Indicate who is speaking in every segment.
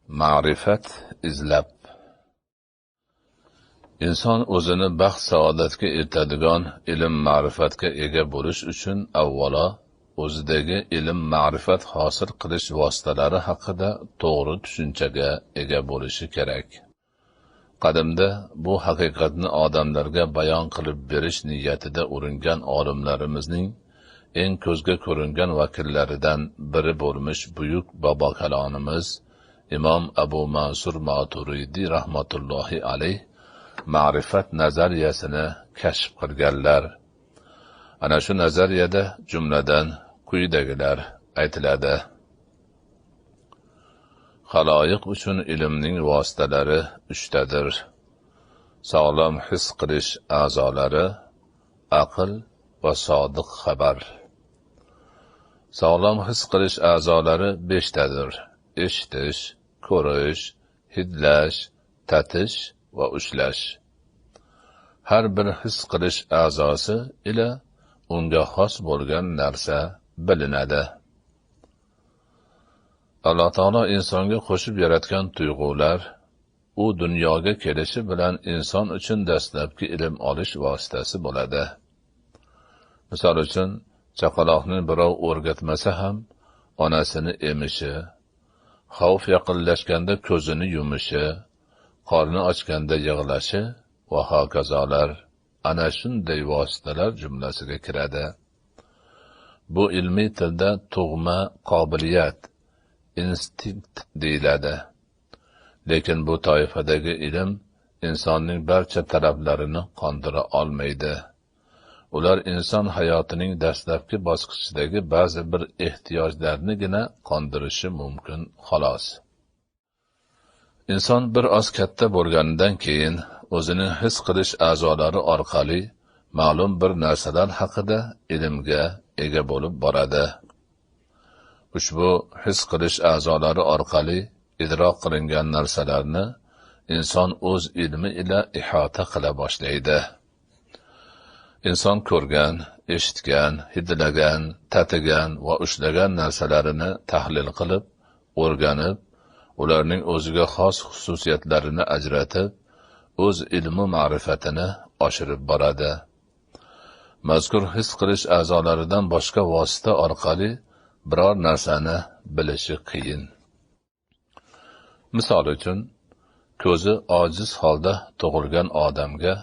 Speaker 1: Ma'rifat izlab. Inson o'zini baxt saodatga eltadigan ilm ma'rifatga ega bo'lish uchun avvalo o'zidagi ilm ma'rifat hosil qilish vositalari haqida to'g'ri tushunchaga ega bo'lishi kerak. Qadimda bu haqiqatni odamlarga bayon qilib berish niyatida uringan olimlarimizning eng ko'zga ko'ringan vakillaridan biri bo'lmish buyuk bobokalonimiz Imom Abu Mansur Maturidiy rahmatullohi alayh ma'rifat nazariyasini kashf qilganlar. Ana shu nazariyada jumladan quyidagilar aytiladi. Xaloyiq uchun ilmning vositalari uchtadir: sog'lom his qilish a'zolari, aql va sodiq xabar. Sog'lom his qilish a'zolari beshtadir: eshitish, ko'rish, hidlash, tatish va ushlash. Har bir his qilish a'zosi ila unga xos bo'lgan narsa bilinadi. Alloh taolo insonga qo'shib yaratgan tuyg'ular u dunyoga kelishi bilan inson uchun dastlabki ilm olish vositasi bo'ladi. Misol uchun, chaqaloqni birov o'rgatmasa ham onasini emishi, xavf yaqinlashganda ko'zini yumishi, qorni ochganda yig'lashi va hokazolar ana shunday vositalar jumlasiga kiradi. Bu ilmiy tilda tug'ma qobiliyat, instinkt deyiladi. Lekin bu toifadagi ilm insonning barcha talablarini qondira olmaydi. Ular inson hayotining dastlabki bosqichidagi ba'zi bir ehtiyojlarnigina qondirishi mumkin, xolos. Inson bir oz katta bo'lganidan keyin o'zining his qilish a'zolari orqali ma'lum bir narsalar haqida ilmga ega bo'lib boradi. Ushbu his qilish a'zolari orqali idrok qilingan narsalarni inson o'z ilmi ila ihota qila boshlaydi. Inson ko'rgan, eshitgan, hidlagan, tatigan va ushlagan narsalarini tahlil qilib, o'rganib, ularning o'ziga xos xususiyatlarini ajratib, o'z ilmi ma'rifatini oshirib boradi. Mazkur his qilish a'zolaridan boshqa vosita orqali biror narsani bilishi qiyin. Misol uchun, ko'zi ojiz holda tug'ilgan odamga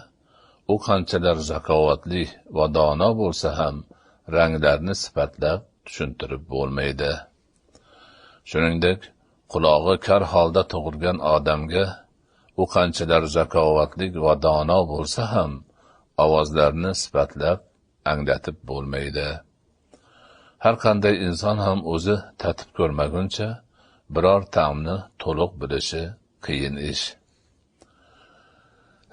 Speaker 1: u qanchalar zakovatli va dono bo'lsa ham ranglarni sifatlab tushuntirib bo'lmaydi. Shuningdek, qulog'i kar holda tug'ilgan odamga u qanchalar zakovatli va dono bo'lsa ham ovozlarni sifatlab anglatib bo'lmaydi. Har qanday inson ham o'zi tatib ko'rmaguncha biror ta'mni to'liq bilishi qiyin ish.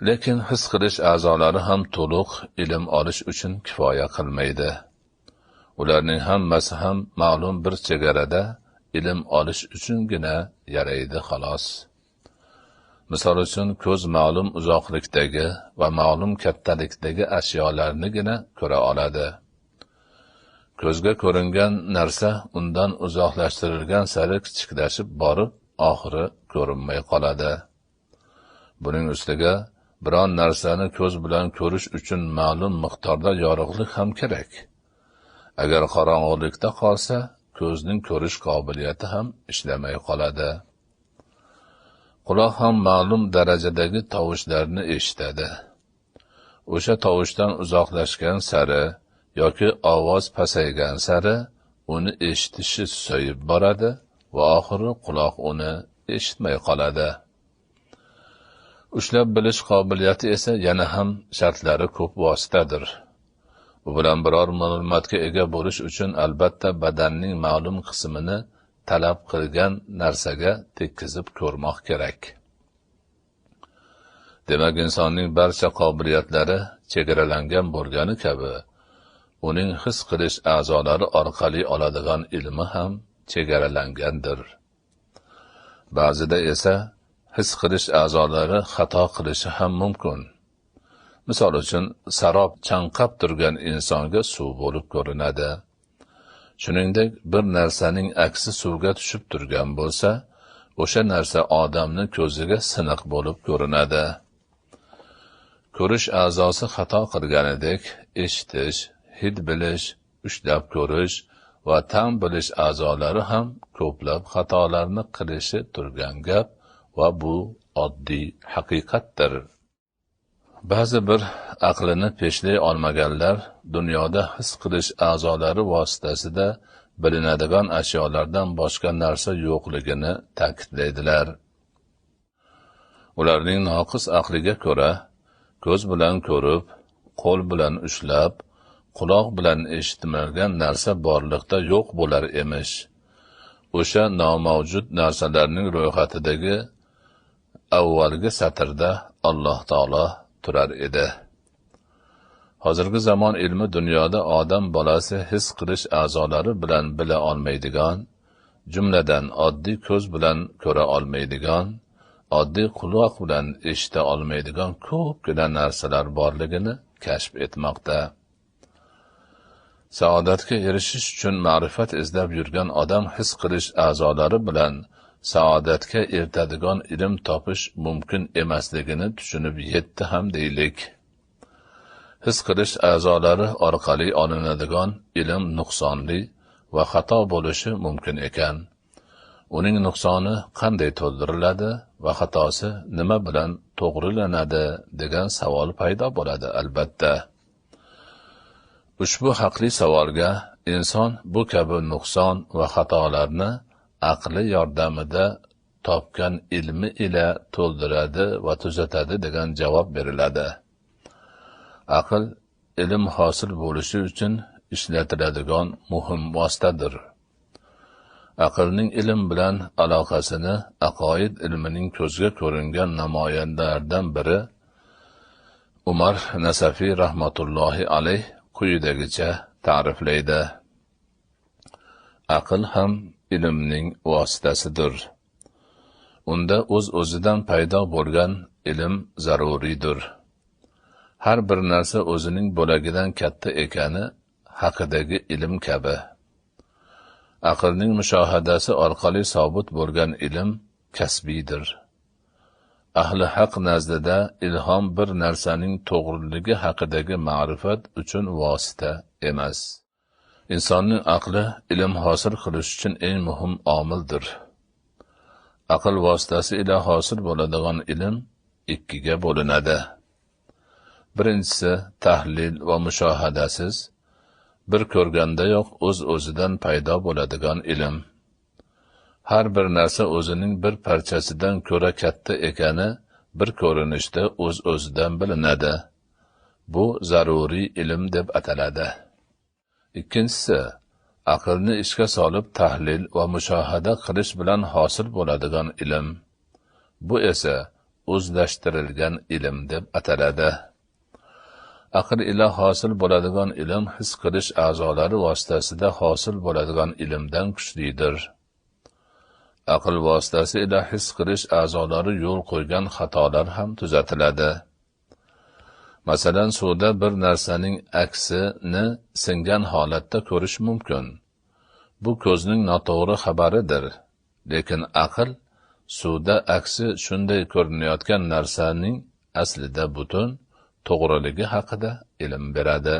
Speaker 1: Lekin his qilish a'zolari ham to'liq ilm olish uchun kifoya qilmaydi. Ularning hammasi ham ma'lum bir chegarada ilm olish uchungina yaraydi, xolos. Misol uchun, ko'z ma'lum uzoqlikdagi va ma'lum kattalikdagi ashyolarnigina ko'ra oladi. Ko'zga ko'ringan narsa undan uzoqlashtirilgan sari kichiklashib borib, oxiri ko'rinmay qoladi. Buning ustiga biron narsani ko'z bilan ko'rish uchun ma'lum miqdorda yorug'lik ham kerak. Agar qorong'ulikda qolsa, ko'zning ko'rish qobiliyati ham ishlamay qoladi. Quloq ham ma'lum darajadagi tovushlarni eshitadi. O'sha tovushdan uzoqlashgan sari yoki ovoz pasaygan sari uni eshitishi susayib boradi va oxiri quloq uni eshitmay qoladi. Ushlab bilish qobiliyati esa yana ham shartlari ko'p vositadir. Bu bilan biror ma'lumotga ega bo'lish uchun albatta badanning ma'lum qismini talab qilgan narsaga tekkizib ko'rmoq kerak. Demak, insonning barcha qobiliyatlari chegaralangan bo'lgani kabi, uning his qilish a'zolari orqali oladigan ilmi ham chegaralangandir. Ba'zida esa his qilish a'zolari xato qilishi ham mumkin. Misol uchun, sarob chanqab turgan insonga suv bo'lib ko'rinadi. Shuningdek, bir narsaning aksi suvga tushib turgan bo'lsa, o'sha narsa odamning ko'ziga siniq bo'lib ko'rinadi. Ko'rish a'zosi xato qilganidek, eshitish, hid bilish, ushlab ko'rish va ta'm bilish a'zolari ham ko'plab xatolarni qilishi turgan gap va bu oddiy haqiqatdir. Ba'zi bir aqlini peshlay olmaganlar dunyoda his qilish a'zolari vositasida bilinadigan ashyolardan boshqa narsa yo'qligini ta'kidlaydilar. Ularning noqis aqliga ko'ra, ko'z bilan ko'rib, qo'l bilan ushlab, quloq bilan eshitmagan narsa borliqda yo'q bo'lar emish. O'sha nomavjud narsalarning ro'yxatidagi avvalgi satrda Alloh taolo turar edi. Hozirgi zamon ilmi dunyoda odam bolasi his qilish a'zolari bilan bila olmaydigan, jumladan oddiy ko'z bilan ko'ra olmaydigan, oddiy quloq bilan eshita olmaydigan ko'pgina narsalar borligini kashf etmoqda. Saodatga erishish uchun ma'rifat izlab yurgan odam his qilish a'zolari bilan saodatga ertadigan ilm topish mumkin emasligini tushunib yetdi ham deylik. His qilish a'zolari orqali olinadigan ilm nuqsonli va xato bo'lishi mumkin ekan. Uning nuqsoni qanday to'ldiriladi va xatosi nima bilan to'g'rilanadi degan savol paydo bo'ladi albatta. Ushbu haqli savolga inson bu kabi nuqson va xatolarni aqli yordamida topgan ilmi ila to'ldiradi va tuzatadi degan javob beriladi. Aql ilm hosil bo'lishi uchun ishlatiladigan muhim vositadir. Aqlning ilm bilan aloqasini aqoid ilmining ko'zga ko'ringan namoyandalaridan biri Umar Nasafiy rahmatullohi alayh quyidagicha ta'riflaydi. Aql ham ilmning vositasidir. Unda o'z-o'zidan paydo bo'lgan ilm zaruriydir. Har bir narsa o'zining bo'lagidan katta ekani haqidagi ilm kabi. Aqlning mushohadasi orqali sobit bo'lgan ilm kasbiydir. Ahli haq nazdida ilhom bir narsaning to'g'riligi haqidagi ma'rifat uchun vosita emas. Insonning aqli ilm hosil qilish uchun eng muhim omildir. Aql vositasi ila hosil bo'ladigan ilm ikkiga bo'linadi. Birinchisi tahlil va mushohadasiz, bir ko'rgandayoq o'z-o'zidan paydo bo'ladigan ilm. Har bir narsa o'zining bir parchasidan ko'ra katta ekani bir ko'rinishda o'z-o'zidan bilinadi. Bu zaruriy ilm deb ataladi. Ikkinchisi, aqlni ishga solib tahlil va mushohada qilish bilan hosil bo'ladigan ilm. Bu esa o'zlashtirilgan ilm deb ataladi. Aql ila hosil bo'ladigan ilm his qilish a'zolari vositasida hosil bo'ladigan ilmdan kuchlidir. Aql vositasi ila his qilish a'zolari yo'l qo'ygan xatolar ham tuzatiladi. Masalan, suvda bir narsaning aksini singan holatda ko'rish mumkin. Bu ko'zning noto'g'ri xabaridir. Lekin aql suvda aksi shunday ko'rinayotgan narsaning aslida butun to'g'riligi haqida ilm beradi.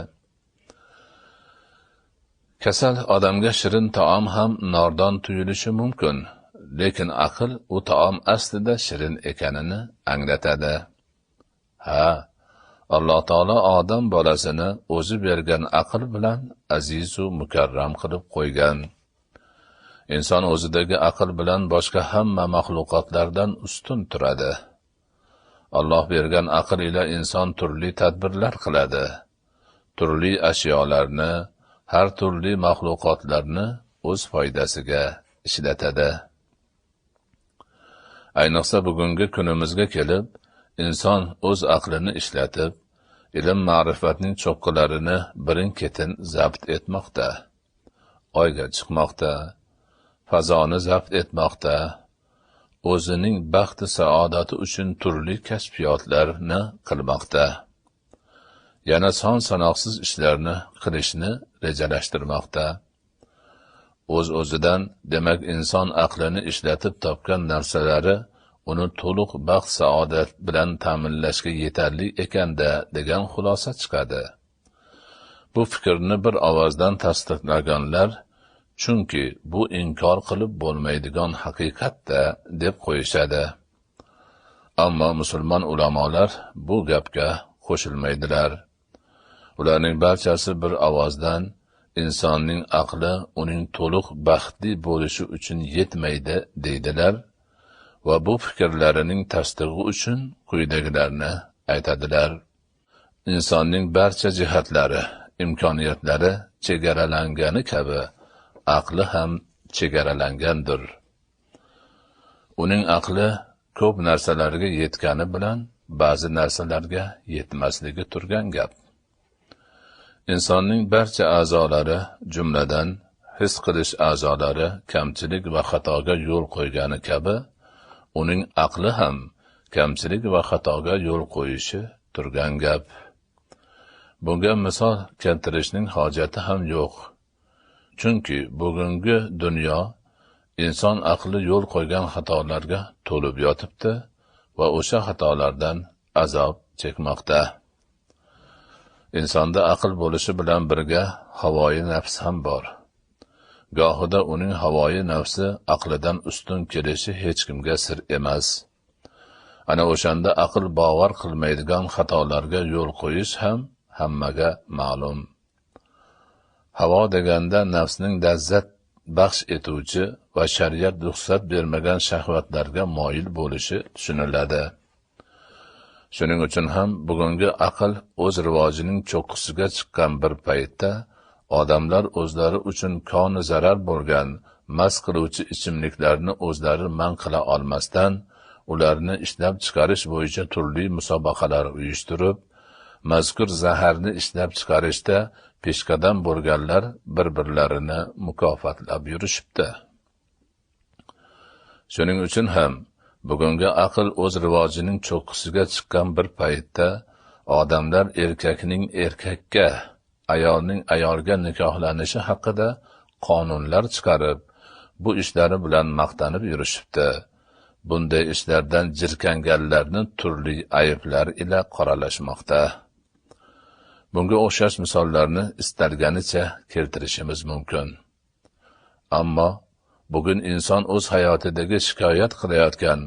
Speaker 1: Kasal odamga shirin taom ham nordon tuyulishi mumkin, lekin aql u taom aslida shirin ekanini anglatadi. Ha, Alloh taolo odam bolasini o'zi bergan aql bilan aziz va mukarram qilib qo'ygan. Inson o'zidagi aql bilan boshqa hamma maxluqotlardan ustun turadi. Alloh bergan aql ila inson turli tadbirlar qiladi. Turli ashyolarni, har turli maxluqotlarni o'z foydasiga ishlatadi. Ayniqsa bugungi kunimizga kelib, inson o'z aqlini ishlatib, ilm ma'rifatning cho'qqilarini birin-ketin zabt etmoqda. Oyga chiqmoqda, fazoni zabt etmoqda, o'zining baxti saodati uchun turli kashfiyotlarni qilmoqda. Yana son sanoqsiz ishlarni qilishni rejalashtirmoqda. O'z-o'zidan, demak, inson aqlini ishlatib topgan narsalari uni to'liq baxt saodat bilan ta'minlashga yetarli ekanda degan xulosa chiqadi. Bu fikrni bir ovozdan tasdiqlaganlar, chunki bu inkor qilib bo'lmaydigan haqiqatda deb qo'yishadi. Ammo musulmon ulamolar bu gapga qo'shilmaydilar. Ularning barchasi bir ovozdan insonning aqli uning to'liq baxtli bo'lishi uchun yetmaydi deydilar va bu fikrlarining tasdig'i uchun quyidagilarni aytadilar. Insonning barcha jihatlari, imkoniyatlari chegaralangani kabi aqli ham chegaralangandir. Uning aqli ko'p narsalarga yetgani bilan ba'zi narsalarga yetmasligi turgan gap. Insonning barcha a'zolari, jumladan his qilish a'zolari kamchilik va xatoga yo'l qo'ygani kabi, uning aqli ham kamchilik va xatoga yo'l qo'yishi turgan gap. Bunga misol keltirishning hojati ham yo'q. Chunki bugungi dunyo inson aqli yo'l qo'ygan xatolarga to'lib yotibdi va o'sha xatolardan azob chekmoqda. Insonda aql bo'lishi bilan birga havoyi nafs ham bor. Gohida uning havoyi nafsi aqlidan ustun kelishi hech kimga sir emas. Ana o'shanda aql bovar qilmaydigan xatolarga yo'l qo'yish ham hammaga ma'lum. Havo deganda nafsning lazzat baxsh etuvchi va shariat ruxsat bermagan shahvatlarga moyil bo'lishi tushuniladi. Shuning uchun ham bugungi aql o'z rivojining cho'qqisiga chiqqan bir paytda odamlar o'zlari uchun koni zarar bo'lgan mast qiluvchi ichimliklarni o'zlari man qila olmasdan, ularni ishlab chiqarish bo'yicha turli musobaqalar uyushtirib, mazkur zaharni ishlab chiqarishda peshqadam bo'lganlar bir-birlarini mukofotlab yurishibdi. Shuning uchun ham bugungi aql o'z rivojining cho'qqisiga chiqqan bir paytda odamlar erkakning erkakka, ayolning ayolga nikohlanishi haqida qonunlar chiqarib, bu ishlari bilan maqtanib yurishibdi. Bunday ishlardan jirkanganlarni turli ayblar ila qoralashmoqda. Bunga o'xshash misollarni istalganicha keltirishimiz mumkin. Ammo bugun inson o'z hayotidagi shikoyat qilayotgan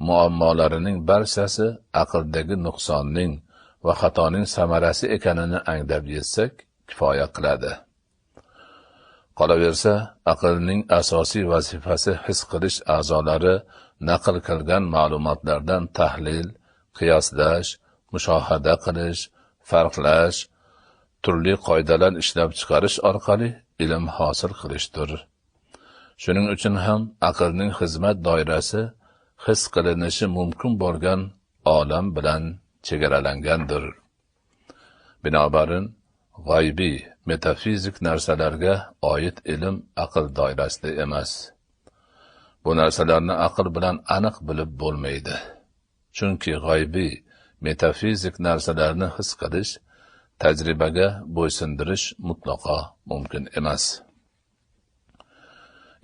Speaker 1: muammolarining barchasi aqldagi nuqsonning va xatoning samarasi ekanini anglab yetsak kifoya qiladi. Qolaversa, aqlning asosiy vazifasi his qilish a'zolari naql qilgan ma'lumotlardan tahlil, qiyoslash, mushohada qilish, farqlash, turli qoidalar ishlab chiqarish orqali ilm hosil qilishdir. Shuning uchun ham aqlning xizmat doirasi his qilinishi mumkin bo'lgan olam bilan chegaralangandir. Binobarin, g'aybiy, metafizik narsalarga oid ilm aql doirasida emas. Bu narsalarni aql bilan aniq bilib bo'lmaydi. Chunki g'aybiy, metafizik narsalarni his qilish, tajribaga bo'ysundirish mutlaqo mumkin emas.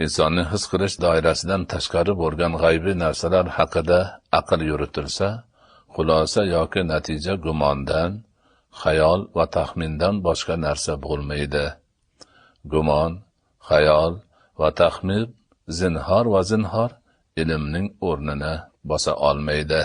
Speaker 1: Insonning his qilish doirasidan tashqari bo'lgan g'aybiy narsalar haqida aql yuritilsa, xulosa yoki natija gumondan, xayol va taxmindan boshqa narsa bo'lmaydi. Gumon, xayol va taxmin zinhor va zinhor ilmning o'rnini bosa olmaydi.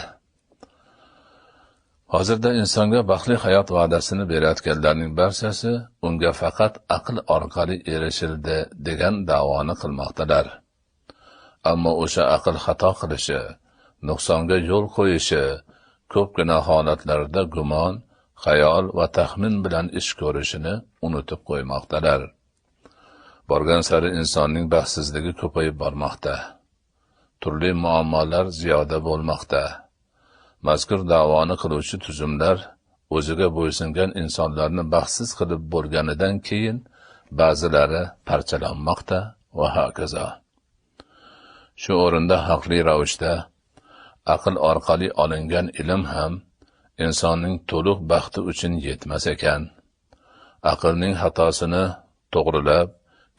Speaker 1: Hozirda insonga baxtli hayot va'dasini berayotganlarning barchasi unga faqat aql orqali erishildi degan da'voni qilmoqdalar. Ammo o'sha aql xato qilishi, nuqsonga yo'l qo'yishi, ko'pgina holatlarda gumon, xayol va taxmin bilan ish ko'rishini unutib qo'ymoqdalar. Borgan sari insonning baxtsizligi ko'payib bormoqda. Turli muammolar ziyoda bo'lmoqda. Mazkur da'voni qiluvchi tuzumlar o'ziga bo'ysungan insonlarni baxtsiz qilib bo'lganidan keyin ba'zilari parchalanmoqda va hokazo. Shu o'rinda haqli ravishda aql orqali olingan ilm ham insonning to'liq baxti uchun yetmas ekan. Aqlning xatosini to'g'rilab,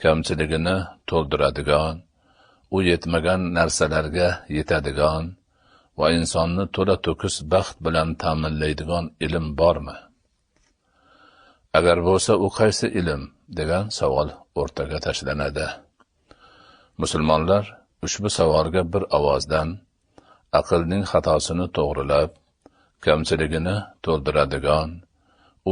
Speaker 1: kamchiligini to'ldiradigan, u yetmagan narsalarga yetadigan va insonni to'la to'kis baxt bilan ta'minlaydigan ilm bormi? Agar bo'lsa, u qaysi ilm degan savol o'rtaga tashlanadi. Musulmonlar ushbu savolga bir ovozdan aqlning xatosini to'g'rilab, kamchiligini to'ldiradigan, u